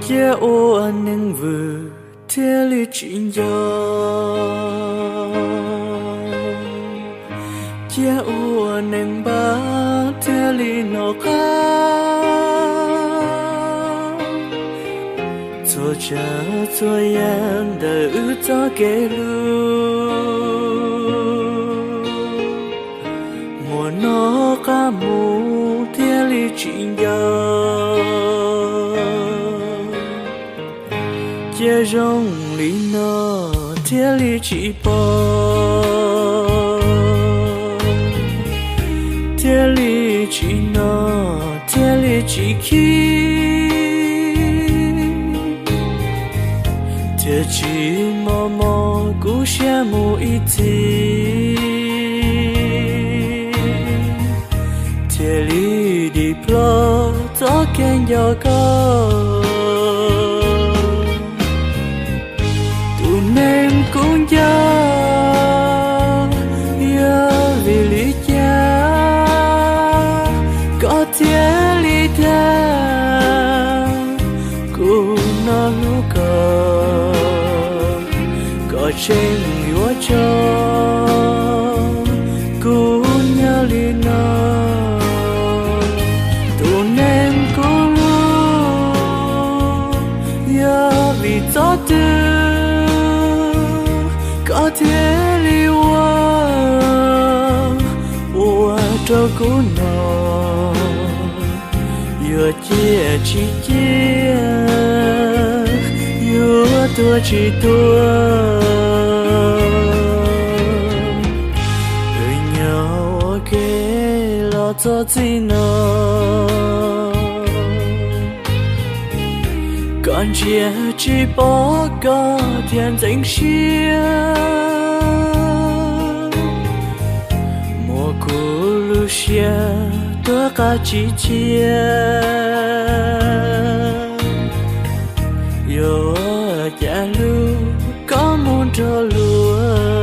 Cia ua neeg vwm thiaj li tsis nco, cia ua neeg npab thiaj li hnov qab. Txhua tsav txhua yam ntawm wb txoj kev hlub, muaj hnov qab mus thiaj li tsis nco. Cia zoo li no thiaj li tsis pom, thiaj li tsis hnov, thiaj li tsis khib, thiaj tsis mos mos kub siab mus ib txhis, thiaj li dim plho txoj kev nco koj. Tus neeg kuv nco, yog vim li cas koj thiaj li dag kuv no hlub koj, koj tseem yuav tso kuv nyob li no. Tus neeg kuv hlub, yog vim txoj twg koj thiaj li ua, ua rau kuv no yuav ciaj tsis ciaj, yuav tuag tsis tuag. Wb nyob ua ke los txog txij no, koj ntsia tsis pom koj thiaj ntxeev siab, muab kuv lub siab tuag qab tsis cia, yuav cas hlub koj mus nrog luag.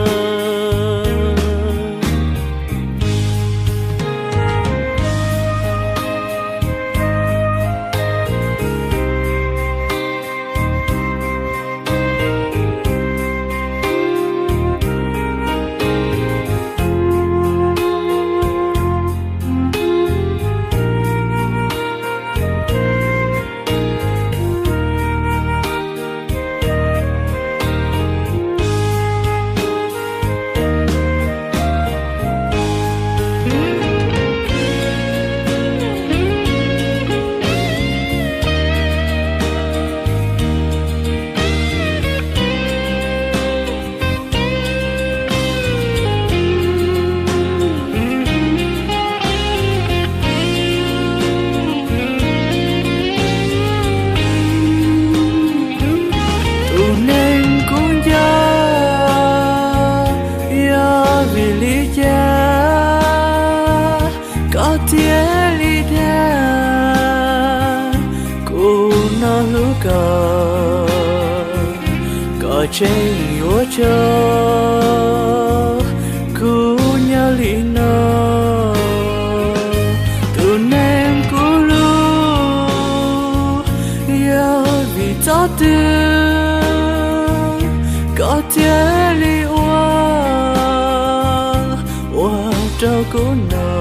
Tus neeg kuv nco, yog vim li cas koj thiaj li dag kuv no hlub koj, koj tseem yuav tso kuv nyob li no. Tus neeg kuv hlub, yog vim txoj twg koj thiaj li ua, ua rau kuv no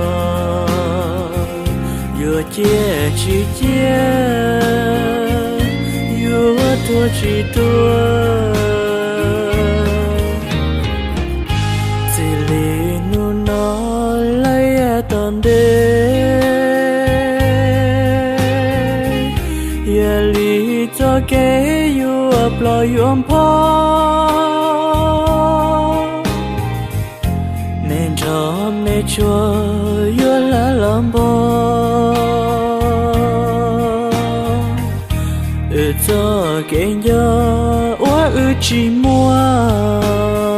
yuav ciaj tsis ciaj, yuav tuag tsis tuag. Txij li hnub no lawm yav tom ntej, yog li txoj kev yuav ploj yuav npho, me nrog me tsuag yuav hlawv los npog. Wb txoj kev nco uas wb tsis muaj,